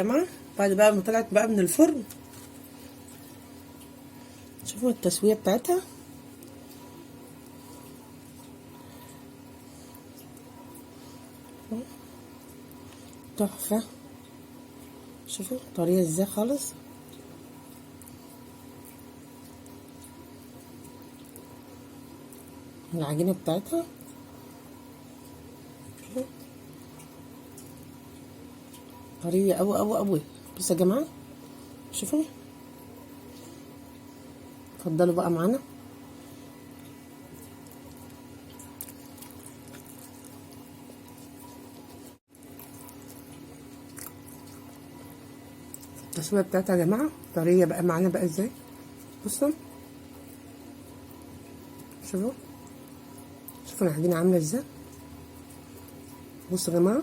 جماعة بعد بقى ما طلعت بقى من الفرن، شوفوا التسوية بتاعتها. تحفة. شوفوا طرية ازاي خالص. العجينة بتاعتها طرية قوي قوي قوي. بصوا يا جماعة، شوفوا، اتفضلوا بقى معانا. التسوية بتاعتها يا جماعة طرية بقى معانا بقى ازاي. بصوا شوفوا شوفوا العجينة عاملة ازاي. بصوا يا جماعة،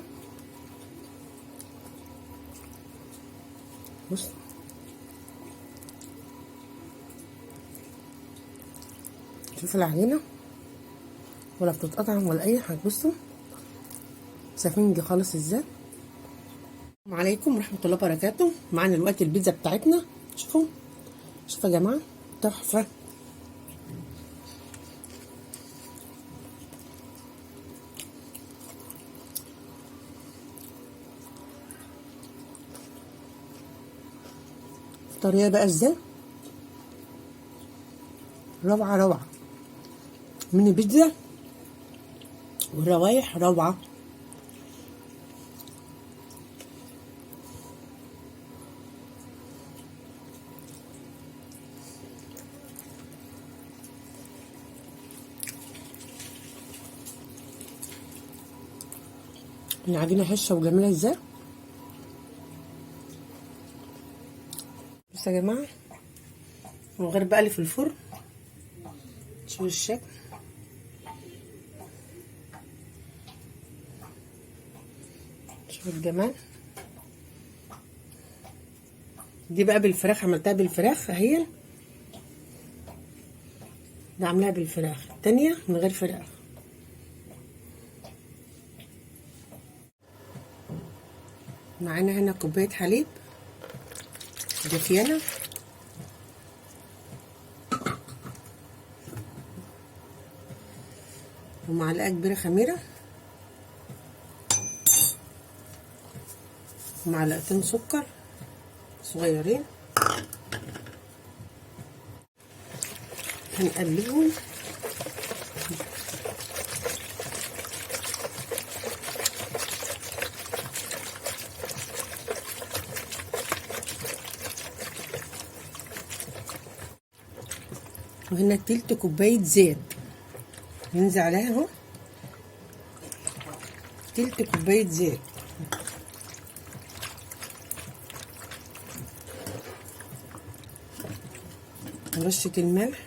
بصوا شوفوا العجينة ولا بتتقطع ولا أي حاجة. بصوا سفنج خالص ازاي. السلام عليكم ورحمة الله وبركاته. معانا دلوقتي البيتزا بتاعتنا. شوفوا شوفوا يا جماعة تحفة. طريقة بقى ازاي، روعة روعة من البيتزا، والروايح روعة. العجينة هشة وجميلة ازاي. بصوا يا جماعة، من غير بقى اللي في الفرن، شوفوا الشكل. شوفوا الجمال. دي بقى بالفراخ، عملتها بالفراخ اهي، ده عاملاها بالفراخ، التانية من غير فراخ. معانا هنا كوباية حليب دافيانة، ومعلقة كبيرة خميرة، ومعلقتين سكر صغيرين. هنقلبهم. وهنا تلت كوباية زيت ننزل عليها اهو، تلت كوباية زيت. رشة الملح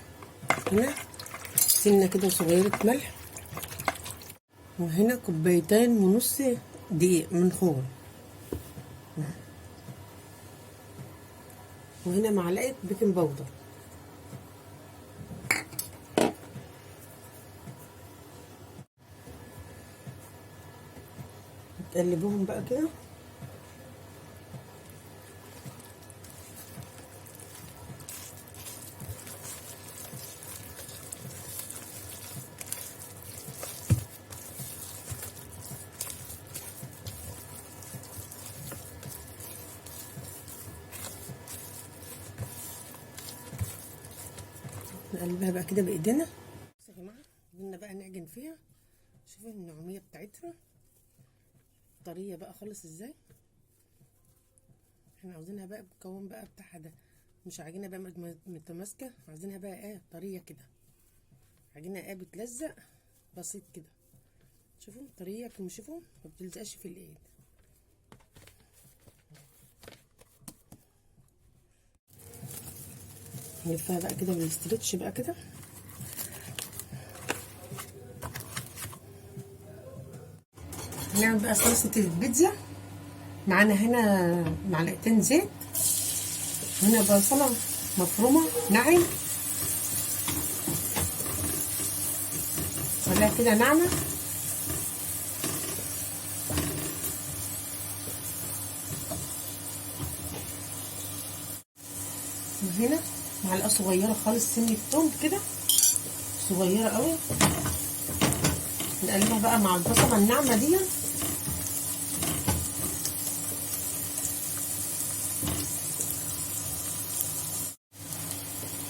هنا سنة كده صغيرة ملح. وهنا كوبايتين ونص دقيق منخول. وهنا معلقة بيكنج باودر. تقلبوهم بقى كده. نقلبها بقى كده بايدينا. بصوا يا جماعة، قلنا بقى نعجن فيها. شوفوا النعوميه بتاعتها طرية بقى خالص ازاي. احنا عاوزينها بقى بالقوام بقى بتاعها ده، مش عجينه بقى متماسكة، عاوزينها بقى ايه طرية كده، عجينه ايه بتلزق بسيط كده. شوفوا طرية، شوفوا ما بتلزقش في الايد. نلفها بقى كده بالاسترتش بقى كده. هنعمل بقى صلصة البيتزا. معانا هنا معلقتين زيت، هنا بصلة مفرومة ناعم، خليها كده ناعمة. وهنا معلقه صغيرة خالص سنة توم كده صغيرة قوي. نقلبها بقى مع البصله الناعمة دي.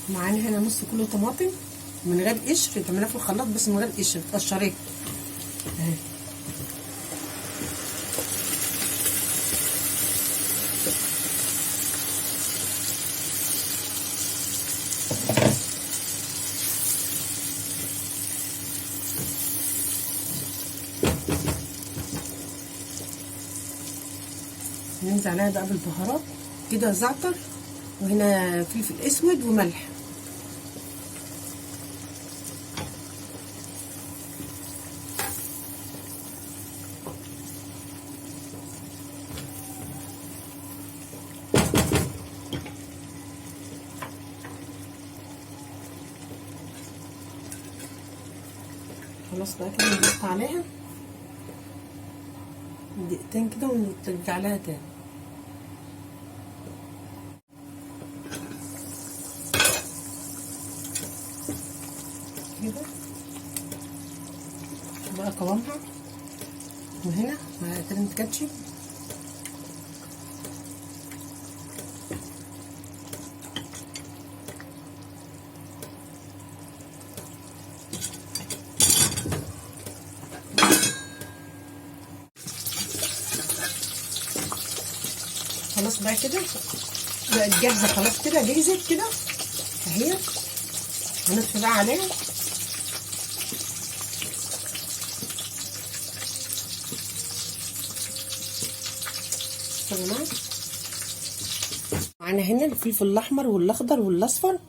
معانا هنا نص كيلو طماطم من غير قشر، تعملها في الخلاط بس من غير قشر، تقشريها اهي. ننزل عليها بقى بالبهارات كده، زعتر وهنا فلفل اسود وملح. خلاص بقى كده نحط عليها دقيقتين كده ونرجع لها تاني. كده بقى قوامها. وهنا معلقتين كاتشب، خلاص بقى كده بقت جاهزة. خلاص كده جهزت كده اهي. هنطفي بقى عليها. تمام. معانا هنا الفلفل الاحمر والاخضر والاصفر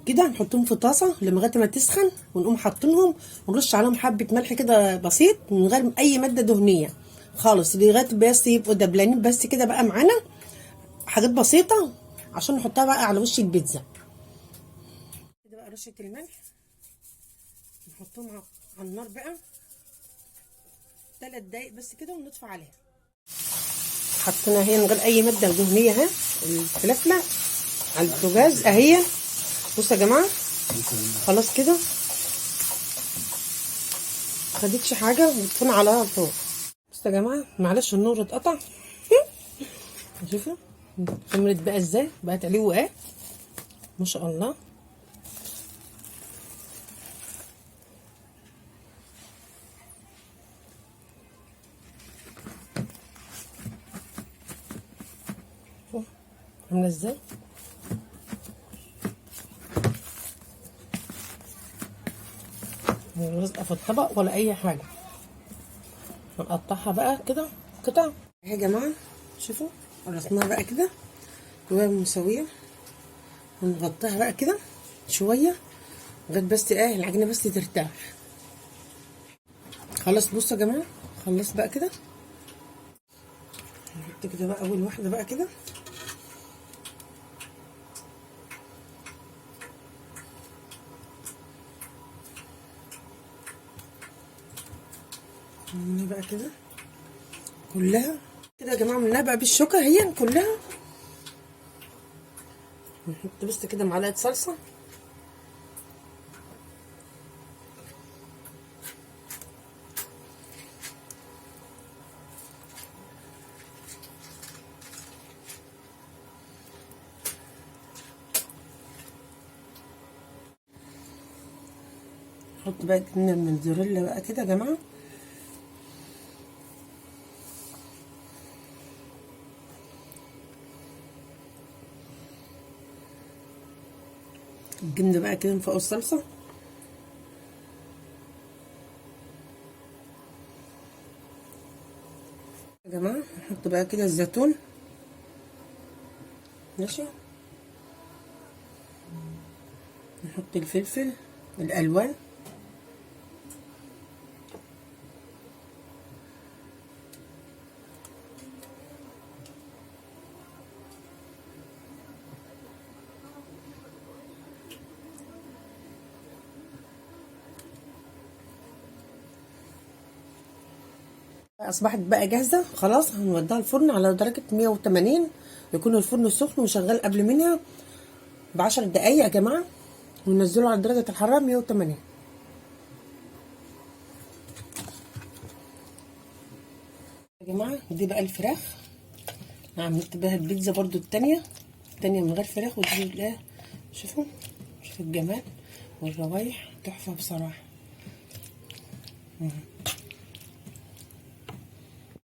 كده، هنحطهم في طاسه لغاية ما تسخن، ونقوم حاطينهم ونرش عليهم حبه ملح كده بسيط من غير اي مادة دهنية خالص، لغاية بس يبقوا دبلانين بس كده بقى. معانا حاجات بسيطة عشان نحطها بقى على وش البيتزا كده. بقى رشه الملح نحطهم على النار بقى 3 دقايق بس كده ونطفي عليها. حطينا هي من غير اي مادة دهنية اهي الفلفله على البوتاجاز اهي. بصوا يا جماعة خلاص كده خدتش حاجة، وطفينا عليها فوق. بصوا يا جماعة معلش النور اتقطع. شوفوا خمرت بقى ازاي، بقت عليه اهي ما شاء الله. عامله ازاي. لازقه في الطبق ولا اي حاجة. هنقطعها بقى كده قطع اهي يا جماعة. شوفوا قرصناها بقى كده جواها مسويه، هنغطيها بقى كده شوية لغاية بس ايه العجينة بس ترتاح. خلاص بصوا يا جماعة خلص بقى كده. نحط كده بقى اول واحدة بقى كده. بقى كده كلها كده يا جماعة، عملناها بقى بالشوكة هي كلها. نحط بس كده معلقه صلصه، نحط بقى جبنه الموتزاريلا بقى كده يا جماعة. الجبنة بقى كده من فوق الصلصه. يا جماعة نحط بقى كده الزيتون ماشي، نحط الفلفل الالوان، اصبحت بقى جاهزة خلاص. هنوديها الفرن على درجه 180، يكون الفرن سخن وشغال قبل منها. ب10 دقايق يا جماعة، وننزله على درجه الحرارة 180. يا جماعة دي بقى الفراخ، انا عملت بها البيتزا برضو التانية، التانية من غير فراخ، ودي لا. شوفوا شوفوا الجمال والروايح تحفة بصراحة.